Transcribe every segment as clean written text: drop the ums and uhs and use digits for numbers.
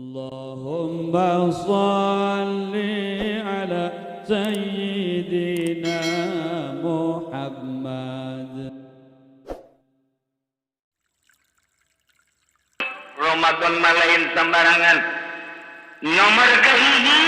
Allahumma shalli ala sayyidina Muhammad. Ramadan malain sembarangan. Nomor kehiji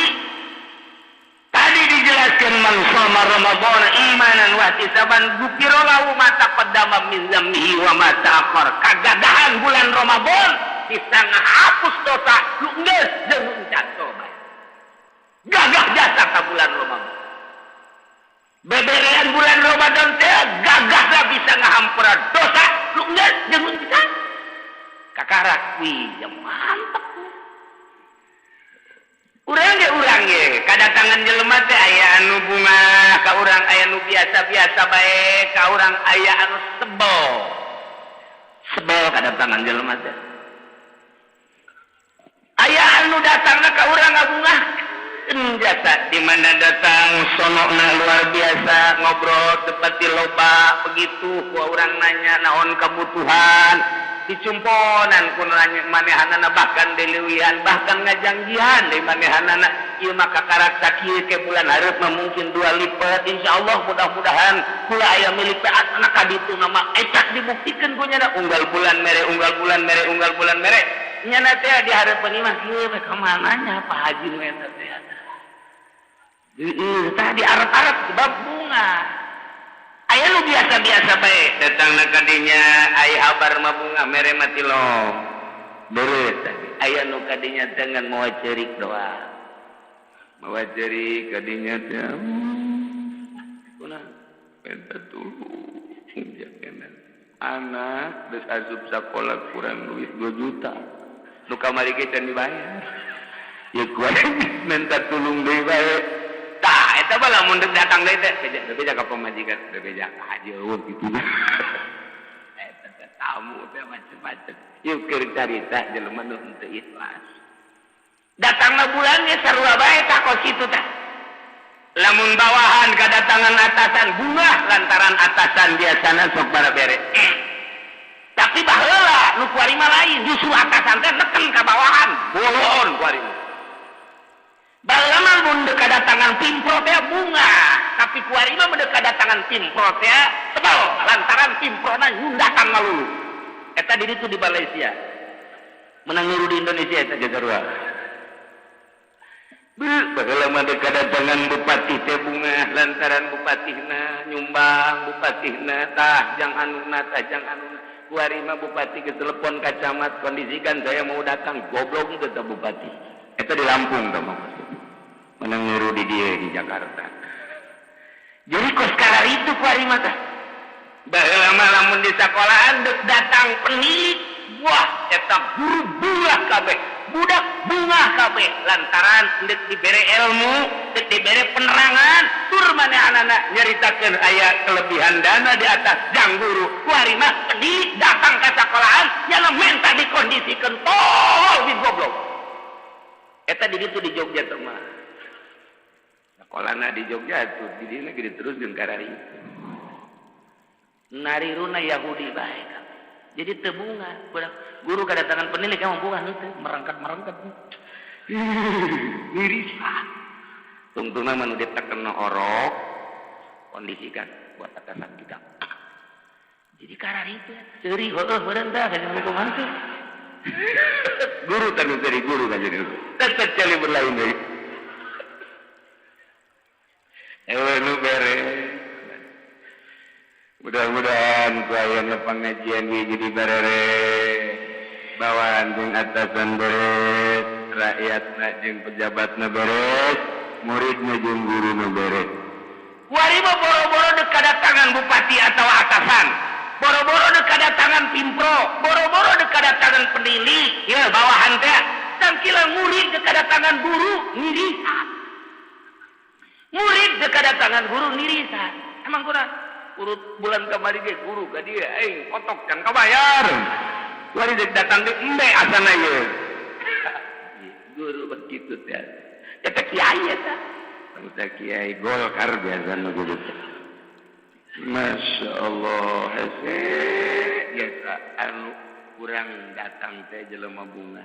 tadi dijelaskan man shoma Ramadan imanan wa ihtisaban gufira lahu ma taqaddama min dzambihi wa ma ta'akhkhar. Kagagahan bulan Ramadan bisa ngahapus dosa lu geus jeung encan tobat. Gagah jasa ka bulan Ramadan. Beberean bulan Ramadan teh gagahna bisa ngahampura dosa lu geus jeung encan. Kakarak wih ya mantep. Urang ge kadatangan jelema teh aya anu bunga ka urang, aya anu biasa-biasa bae ka urang, aya anu sebel. Sebel kadatangan jelema teh. Aya anu datangna ka urang ngabungahkeun jasa, di mana datang sonokna luar biasa, ngobrol tepati loba begitu ku urang nanya naon kebutuhan, dicumponan ku manehanana, bahkan dileuwihan, bahkan ngajangjihan deui manehanana. Ieu mah kakarak sakieu ke bulan hareup mah mungkin 2 lipat, insyaallah mudah-mudahan kula aya milik teh asana ka ditu nama ecak dibuktikeun ku nyana unggal bulan mere, unggal bulan mere, unggal bulan mere. Nyana teh di hareupeun imah kieu we ka mana nya Pak Haji nu eta teh. Heueuh tah di arep-arep sebab bunga. Aya nu biasa-biasa bae datangna ka dinya aya habar mah bunga mere mah tilong. Beres tadi. Aya nu ka dinya dengan mawa ceurik doa. Mawa ceurik ka dinya teh. Kunaon? Minta tulung jangan. Anak geus asup sakola kurang duit 2 juta. Nu kamari ge can dibayar. Ya kuat minta tulung deui bae. Tah eta mah lamun deuk datang deui teh bebeja ka pamajikan, bebeja ka haji eueuh kitu. Eta teh tamu teh macem-macem. Ieu keur carita jelema nu henteu ikhlas. Datangna bulan ge sarua bae tah kos kitu tah. Lamun bawahan kadatangan atasan bungah lantaran atasan biasana sok barabere. Tapi baheula nu kuari mah lain, justru atasan teh neken ka bawahan, bolon kuari mah. Baheula mah mun deuk kadatangan pimpro teh bunga, tapi kuari mah mun deuk kadatangan pimpro teh sebel lantaran pimprona nyundakan malulu. Eta di ditu di Malaysia. Menang niru di Indonesia eta jajarua. Baheula mah deuk kadatangan bupati teh bunga lantaran bupatihna nyumbang, bupatihna tah jang anuna tah jang anuna. Kuari mah bupati ke telepon ka camat, kondisikan saya mau datang, goblok itu teh bupati. Eta di Lampung tah mah. Menang niru di dieu di Jakarta. Jadi kos karar itu kuari mah tah. Baheula mah lamun di sakolahan deuk datang penilik, wah eta guru bunga kabeh, budak bunga kabeh lantaran deuk dibere ilmu, deuk dibere penerangan, tur manehanana nyaritakeun aya kelebihan dana di atas jang guru. Kuari mah penilik datang ka sakolahan nyana menta dikondisikeun tol di goblok. Eta di ditu di Jogja teh mah. Sakolana di Jogja tuh di dieu ge terus jeung karari. Nariruna Yahudi bae. Jadi teu bunga, guru kedatangan penilik emang bunga henteu, merangkat-merangkat. Miris ah. Tungtungna mah nu ditekena orok, kondisikan buat atasan kita. Jadi karari itu seuri heueuh meureun tah ka jeung hukuman teh. Guru teh nu seuri guru ka jadi. Tetep cali berlain deui. Ewe nu bere. Mudah-mudahan ku ayana pengajian ieu jadi barere. Bawahan jeung atasan beres, rakyatna jeung pejabatna beres, muridna jeung guruna beres. Kuari mah boro-boro deuk kadatangan bupati atau atasan, boro-boro deuk kadatangan pimpro, boro-boro deuk kadatangan penilik, ieu bawahan teh. Tangkila murid deuk kadatangan guru ngirisan. Murid deuk kadatangan guru ngirisan. Emang kurang? Urut bulan kamari ge guru ka dieu aing kotok can kabayar. Kuari deuk datang deui embe asana ieu. Guru begitu teh. Eta kiai eta. Bangsa kiai Golkar biasa nu gitu. Masya Allah hese biasa anu kurang datang teh jelema bunga.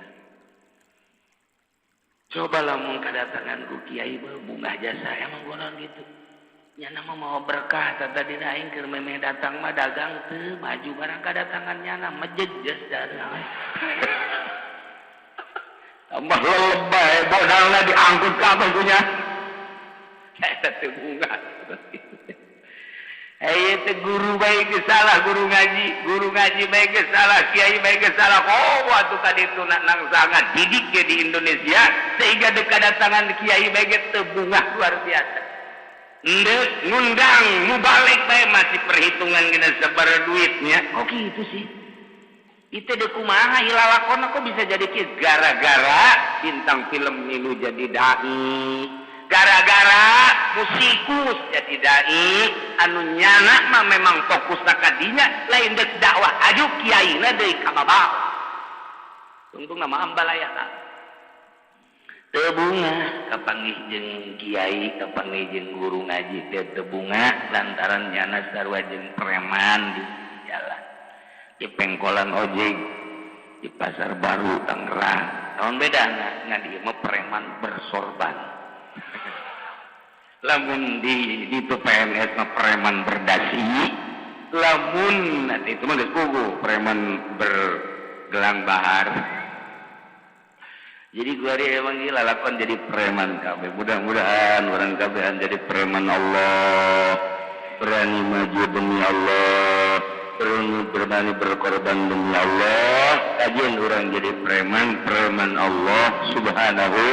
Coba lamun kadatangan ku kiai bunga jasa emang gonon gitu. Nyana mah mau berkah tadi aing keur memeh datang mah dagang teu maju barang kadatangan nyana mejejes dagang. Tambah lebay modalna diangkut ka apa punya. Eta teh bunga. Teh guru bae geus salah guru ngaji bae geus salah, kiai bae geus salah. Oh, atuh ka ditu nang sangat didik ge di Indonesia sehingga deuk kadatangan kiai bae ge teu bungah luar biasa. Ndek ngundang mubalik bae masih perhitungan gina sabaraha duitnya. Kok gitu sih? Itu deuk kumaha ilalakona kok bisa jadi kieu gara-gara bintang film milu jadi dai. Gara-gara musikus jadi dai anu nyana mah memang fokus kadinya lain dek dakwah aju kiaina deui ka babak. Tungtung nama ambalaya ta. Teu bunga kapanggih jeung kiai, kapanggih jeung guru ngaji teh teu bunga lantaran nyana sarua jeung preman di jalan. Di pengkolan ojek di Pasar Baru Tangerang. Naon bedana ngan ieu mah preman bersorban. Lamun di itu PNS mah preman berdasi, lamun nanti itu mah geus puguh preman bergelang bahar. Jadi gua emang gila lakon jadi preman kabeh. Mudah-mudahan orang kabehan jadi preman Allah, berani maju demi Allah, berani berkorban demi Allah. Kajian orang jadi preman, preman Allah Subhanahu.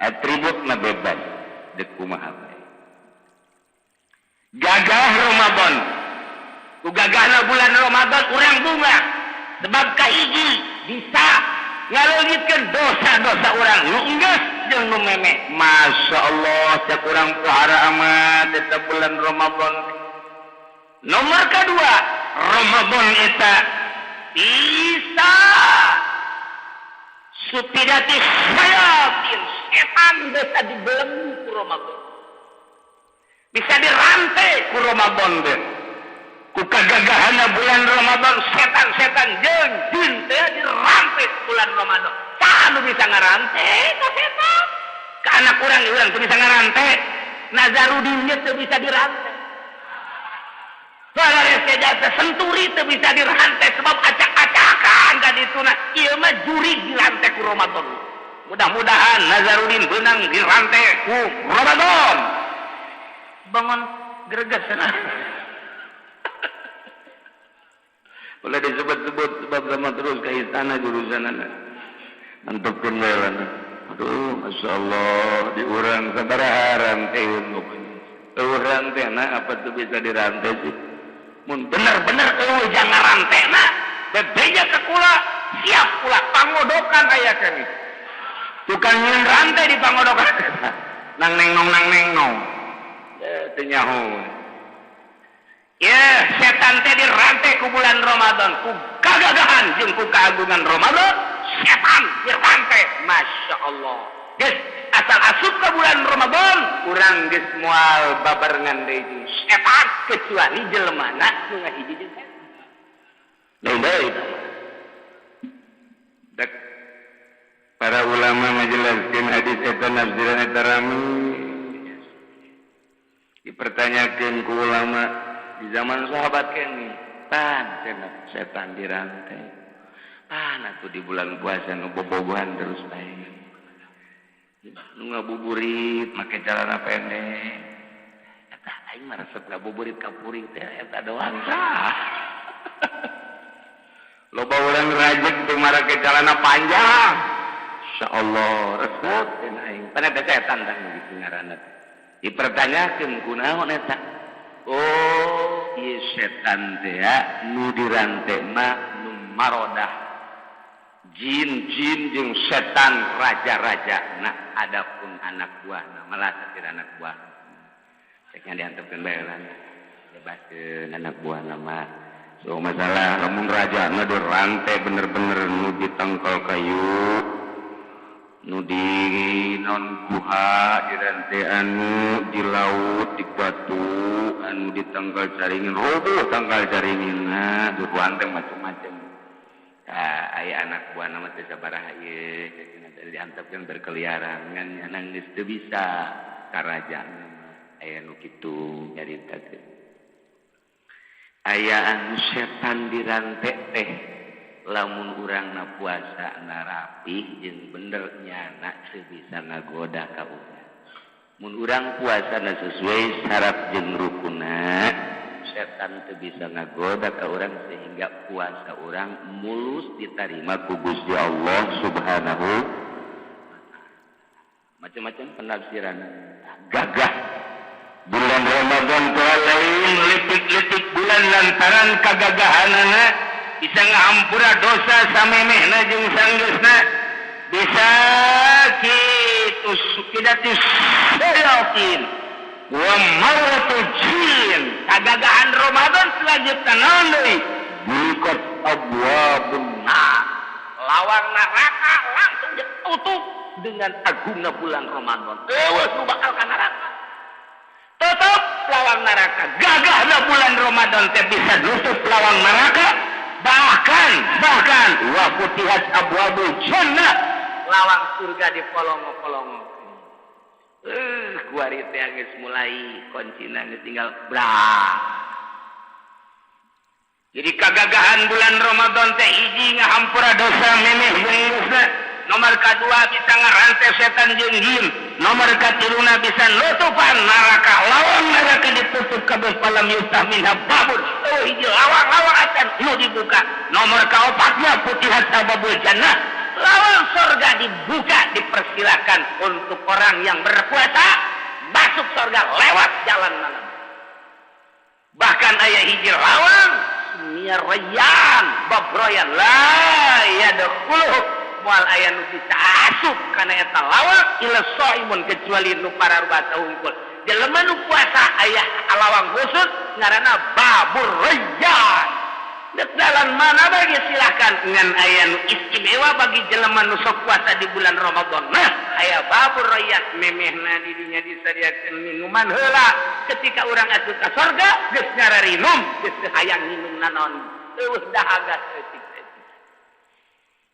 Atribut mah bebas. Kumaha bae. Gagah Ramadan. Ku gagahna bulan Ramadan urang bunga. Sebab kahiji bisa ngaleungitkeun dosa-dosa urang nu enggeus jeung nu memeh. Masya Allah cek urang pohara amat eta bulan Ramadan. Nomor kedua, Ramadan eta bisa supidati sayatin setan bisa dibelenggu ku Ramadan, bisa dirantai ku Ramadan deh. Ku kagagahana bulan Ramadan setan-setan jeung jin teh dirantai bulan Ramadan. Saha nu bisa ngarantai ka setan? Ka anak urang urang teu bisa ngarantai. Nazarudin ge teu bisa dirantai. Balares jasa senturi teu bisa dirantai sebab acak-acakan ka dituna. Ieu mah jurig dirantai ku Ramadan. Mudah-mudahan Nazarudin benang dirantai ku Ramadan. Bangun greges sana. Boleh disebut-sebut sebab sama terus ke istana jurusan anak. Mantepkeun we lah. Aduh, Masya Allah, diurang sabaraha ranteun pokoknya. Eueuh rantena apa tuh bisa dirantai sih? Mun bener-bener eueuh jangan rantena, bebeja ke kula, siap kula pangodokan aya kami. Tukang nyeun rantai di pangodokan. Nang neng nong nang neng nong. Teu nyaho. Ya, setan teh dirantai ku bulan Ramadan, ku kagagahan jeung ku keagungan Ramadan, setan dirantai. Masya Allah. Geus asal asup ke bulan Ramadan, urang geus moal babarengan deui jeung setan kecuali jelemana nu ngahiji jeung setan. Lain deui eta mah. Dek para ulama ngajelaskeun hadis eta nafsiran eta rame. Dipertanyakeun ku ulama di zaman sahabat kene, pan setan dirantai. Pan atuh di bulan puasa nu bobogohan terus bae. Nu ngabuburit make celana pendek. Eta aing mah resep ngabuburit ka puring teh eta doang tah. Loba urang rajek teu marake celana panjang. Insyaallah resep teh aing. Pan eta setan tah gitu ngaranna. Dipertanyakeun kunaon eta? Oh, ieu setan teh nu dirante mah nu marodah. Jin-jin jeung setan raja-raja. Nah, adapun anak buahna malah satir anak buah. Ceknya diantepkeun bae lah. Bebaskeun anak buahna mah. So masalah lamun rajana dirante bener-bener nu ditangkal kayu, nu di non guha dirante anu di laut di batu anu ditangkal caringin roboh tangkal caringin nah dirante macam-macam. Aya anak buah nama teh sabaraha ieu Diantepkeun berkeliaran ngan nyanang geus teu bisa karajaan aya nu kitu nyaritakeun. Aya anu setan dirante teh lamun urangna puasa na rapih jeung bener nyana teu bisa ngagoda ka urang. Mun urang puasana sesuai syarat jeung rukunna, setan teu bisa ngagoda ka urang sehingga puasa urang mulus diterima ku Gusti Allah Subhanahu wa ta'ala. Macam-macam penafsiran. Gagah bulan Ramadan teh lain leutik-leutik bulan lantaran kagagahanana bisa ngahampura dosa samemehna jeung sanggeusna, bisa kitu sukidatis sayatin wa maratu jin. Kagagahan Ramadan selanjutnya naon deui? Bukat abwabun nar, lawang neraka langsung ditutup dengan agungna bulan Ramadan. Eueuh nu bakal ka neraka. Tutup lawang neraka. Gagahna bulan Ramadan teh bisa nutup lawang neraka. Bahkan wa futihat abwabul jannah, lawang surga dipolongo-polongo. Kuari teh geus mulai kuncina geus tinggal brak. Jadi kagagahan bulan Ramadan teh hiji ngahampura dosa memeh jeung nomor kedua bisa ngarante setan jeung jin, nomor katiluna bisa nutupan neraka, lawang neraka ditutup kabeh falam yuftah minha babun. Oh hiji lawang-lawang acan nu dibuka. Nomor kaopatna putihat abwabul jannah, lawang surga dibuka, dipersilakan untuk orang yang berpuasa masuk surga lewat jalan mana. Bahkan aya hiji lawang mirayan babroyan la yadkhuluhu moal aya nu bisa asup kana eta lawang ila shaimun kecuali nu pararuasa hungkul. Jelema nu puasa aya lawang khusus ngaranna babur rayyan. Dek jalan mana bagi silakan ngan aya nu istimewa bagi jelema nu sok puasa di bulan Ramadan. Nah, aya babur rayyan memehna di dinya disadiakeun minuman heula. Ketika urang asup ka sorga geus ngararinum, geus hayang minum naon. Eueuh dahaga saeutik.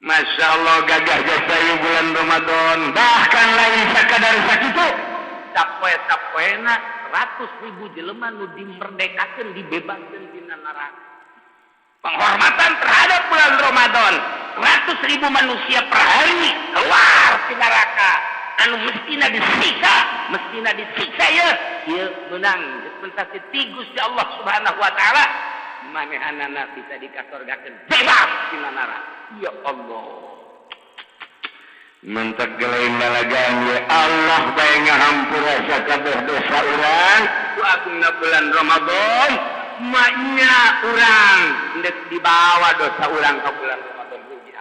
Masya Allah gagah jasa bulan Ramadan. Bahkan lain sakadar sakitu sapoe-sapoena 100.000 jelema nu dimerdekakeun, dibebaskeun tina neraka. Penghormatan terhadap bulan Ramadan, 100.000 manusia per hari keluar ti neraka anu mestina disiksa, mestina disiksa ye. Ieu meunang dispensasi ti Gusti Allah Subhanahu wa taala, manehanana bisa dikasorgakeun bebas tina neraka. Ya Allah, mentek gelain balagan ya Allah bae ngahampura sakabeh dosa urang ku agungna bulan Ramadan. Maknya urang ndek dibawa dosa urang ka bulan Ramadan rugi.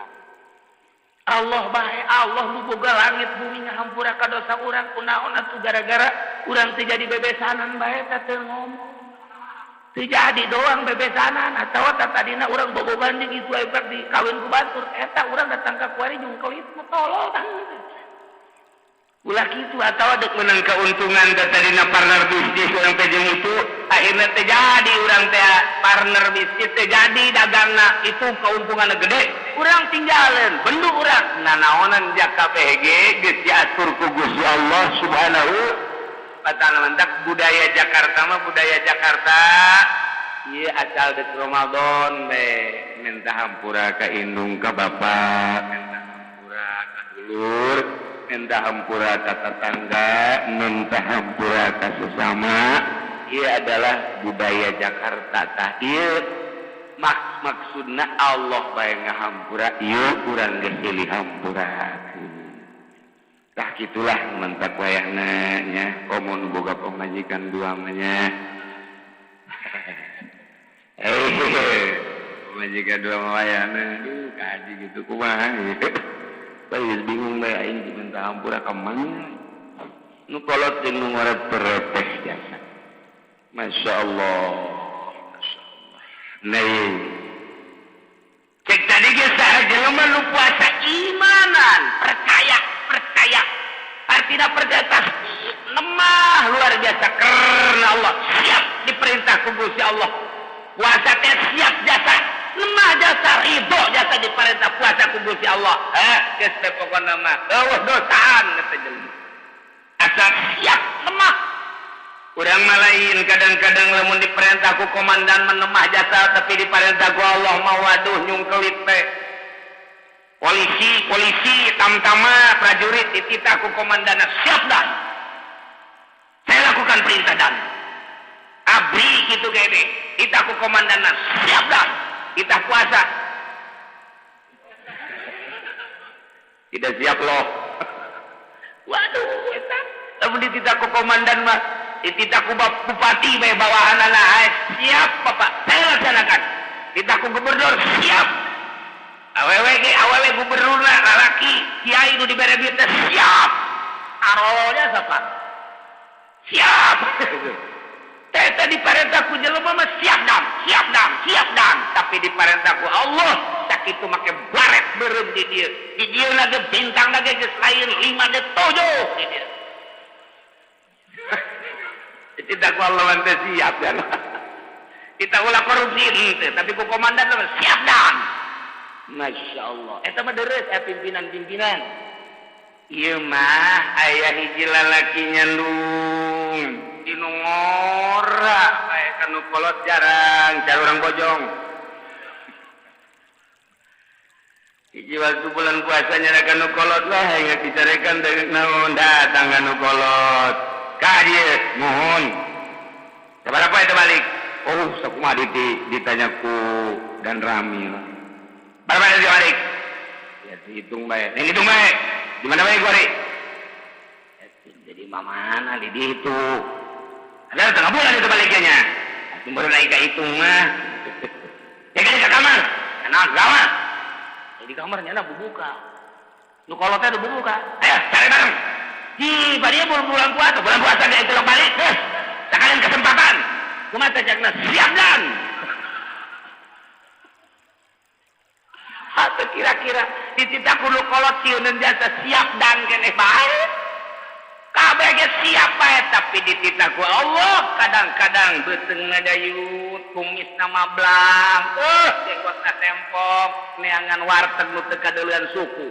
Allah bae, Allah nu boga langit bumi ngahampura ka dosa urang kunaon atuh gara-gara urang teu jadi bebesanan bae teh teu ngomong. Teu jadi doang bebesanan atawa tadina urang bobogan jeung itu hebat di kawin ku batur eta urang datang ka kuari jeung kelit mah tolol tah. Ulah kitu atawa deuk meunang keuntungan teh tadina partner bisnis urang teh jeung itu akhirna teh jadi urang teh partner bisnis teh jadi dagangna itu keuntunganna gede urang tinggalin bendu urang nanaonan jaka KPG geus diatur ku Gusti Allah Subhanahu wa ta'ala. Mendak budaya Jakarta mah budaya Jakarta ieu asal deuk Ramadan we minta hampura ka indung ka bapak, minta hampura ka dulur, minta hampura ka tetangga, minta hampura ka sesama. Ieu adalah budaya Jakarta tah ieu maksudna Allah bae ngahampura ieu urang geus silih hampurakeun. Tah kitulah mentak wayahna nya komo nu boga pamajikan dua mah nya. Pamajikan dua mah wayahna aduh kaji gitu kumaha. Bae bingung bae aing minta hampura ka mana. Nu kolot jeung nu ngorep terepeh jasa. Masya Allah. Masya Allah. Nah, cek tadi ge saha jelema nu puasa imanan, percaya, percaya. Artinya percaya pasti lemah luar biasa karena Allah siap diperintah ku Gusti Allah. Puasa teh siap jasa. Lemah jasa ridho jasa diperintah puasa ku Gusti Allah. Geus teh pokona mah eueuh dosaan eta jelema. Asal siap lemah. Urang mah lain kadang-kadang lamun diperintah ku komandan menemah jasa tapi diperintah ku Allah mah waduh nyungkelit teh. Polisi, polisi, tamtama, prajurit dititah ku komandan siap dan. Saya lakukan perintah dan. Abri gitu kene, dititah ku komandan siap dan. Kita puasa. Tidak siap loh. Waduh, eta. Lamun dititah ku komandan mah, dititah ku bupati bae bawahanana, siap Bapak, saya laksanakan. Dititah ku gubernur, siap. Awewe ge awewe gubernurna lalaki, kiai nu dibere duit teh siap. Arolnya sapa? Siap. Teh diperintah ku jelema mah siap dam, siap dam, siap dam. Tapi diperintah ku Allah sakitu make baret beureum di dieu. Di dieu lagi bintang lagi geus lain 5 de 7 di dieu. Dititah ku Allah mah teh siap ya. Kita ulah korupsi henteu, tapi ku komandan mah siap dam. Masya Allah. Eta mah deres pimpinan-pimpinan. Ieu mah aya hiji lalaki nyandung dinu ngora bae kanu kolot jarang car urang bojong. Hiji waktu bulan puasa nyarakan nu kolot lah ingat dicarekan deui naon datang kanu kolot. Ka dieu muhun. Sabaraha eta balik? Oh, sakumaha ditanya ku dan rami. Berapa itu balik? Ya dihitung bae. Ini hitung bae. Di mana bae gua, Ri? Ya, jadi mana di dihitung. Ada setengah bulan itu baliknya. Aku baru lagi kehitung mah. Ya kan ke kamar. Anak kamar. Di kamarnya anak buka. Nu kolotnya udah buka. Ayo cari bareng. Di dia bulan puasa, bulan puasa dia itu balik. Terus sekalian kesempatan. Kumaha cakna siap dan. Atau kira-kira dititah kudu kolot sieuneun jasa siap dan keneh bae. Kabeh ge siap bae tapi dititah ku Allah kadang-kadang beuteungna dayut, kumisna mablang, jenggotna tempok, neangan warteg nu teu kadeuleun suku.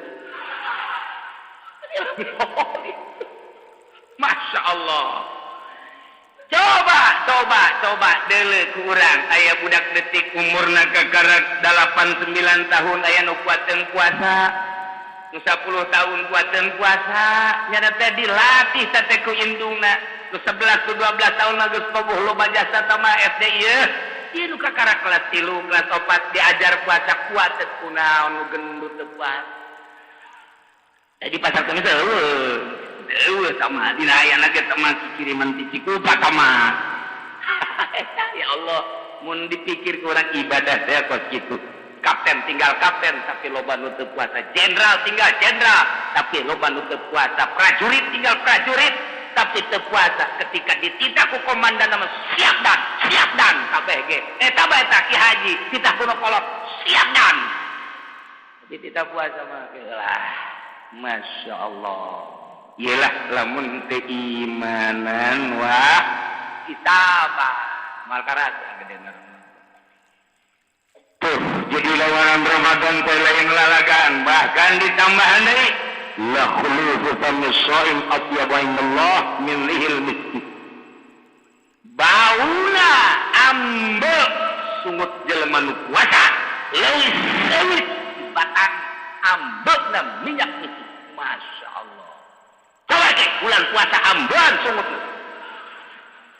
Masya Allah. Coba, coba, coba deuleu ku urang aya budak detik umurna kakarak 8 9 tahun aya nu kuateun puasa. Nu 10 tahun kuateun puasa, nya teh dilatih teh ku indungna. Nu 11 ku 12 tahun mah geus pabuh loba jasa tah mah SD ieu. Ieu nu kakarak kelas 3, kelas 4 diajar puasa kuat teh kunaon nu gendut teu puasa. Jadi pasar kemis eueuh. Eueuh sama dina aya ge teman kiriman ti Cikupa sama. Ya Allah, mun dipikir ku urang ibadah teh kos kitu. Kapten tinggal kapten tapi loba nu teu puasa, jenderal tinggal jenderal tapi loba nu teu puasa, prajurit tinggal prajurit tapi teu puasa. Ketika dititah ku komandan nama siap dan kabeh ge. Eta bae eta Ki Haji, titah ku nu kolot siap dan. Dititah puasa mah lah. Masya Allah. Iyalah lamun teu imanan wah kitabah mal karasa gede. Tuh, jadi lawanan Ramadan teh lain lalagan, bahkan ditambahan deui la khulufu famis shaim atyabu indallah min rihil miski. Bauna ambe sungut jelema nu puasa leuwih seuit batang ambeuna minyak miski. Masya Allah. Coba cek bulan puasa ambean sungut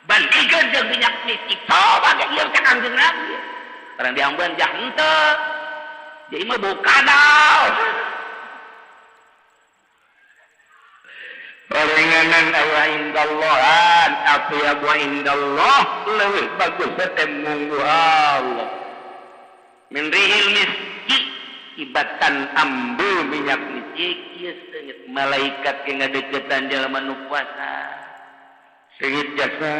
bandingkeun jeung minyak miski. Coba ge ieu cek Kangjeng Nabi. Barang diambean jah henteu. Jadi mah bau kadal. Paringanan aya indallahan, atyabu indallah leuwih bagus teh munggu Allah. Min rihil miski ibatan ambu minyak miski ieu seungit malaikat ge ngadeukeutan jalma nu puasa. Seungit jasa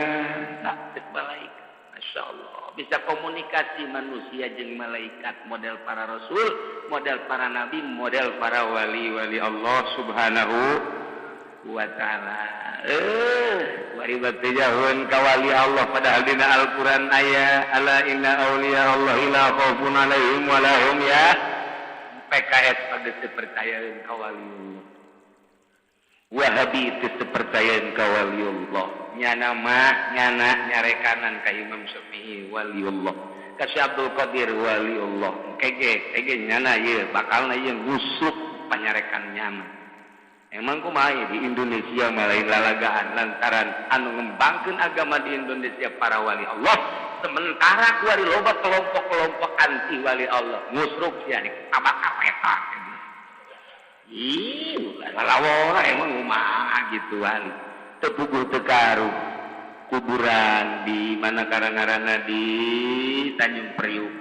cek malaikat. Masya Allah. Bisa komunikasi manusia jeung malaikat, model para rasul, model para nabi, model para wali-wali Allah subhanahu. wa ta'ala. Wari batu jauhun ka wali Allah padahal dina Al-Qur'an aya ala inna auliya Allah la khaufun alaihim wa lahum ya. PKS pada percayaeun ka waliullah. Wahabi teu percayaeun ka waliullah. Nyana mah nyana nyarekanan ka Imam Syafi'i waliullah. Ka Syekh Abdul Qadir waliullah. Kege kege nyana ieu bakalna ieu ngusuk panyarekan nyana. Emang kumaha di Indonesia mah lain lalagaan lantaran anu ngembangkeun agama di Indonesia para wali Allah, sementara kuari loba kelompok-kelompok anti wali Allah ngusruk sia di tabak eta. Ih, lalawora emang kumaha gituan. Teu puguh teu karu. Kuburan di mana karang-karana di Tanjung Priuk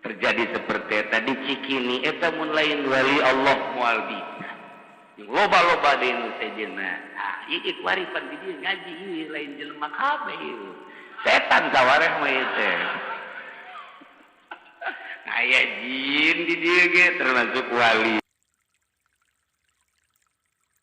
terjadi seperti eta di Cikini eta mun lain wali Allah moal bisa. Loba-loba di Indonesia. Ah, ieu kuaripan di dieu ngaji ieu lain jelema kabeh ieu. Setan sawareh mah ieu teh. Aya jin di dieu ge termasuk wali.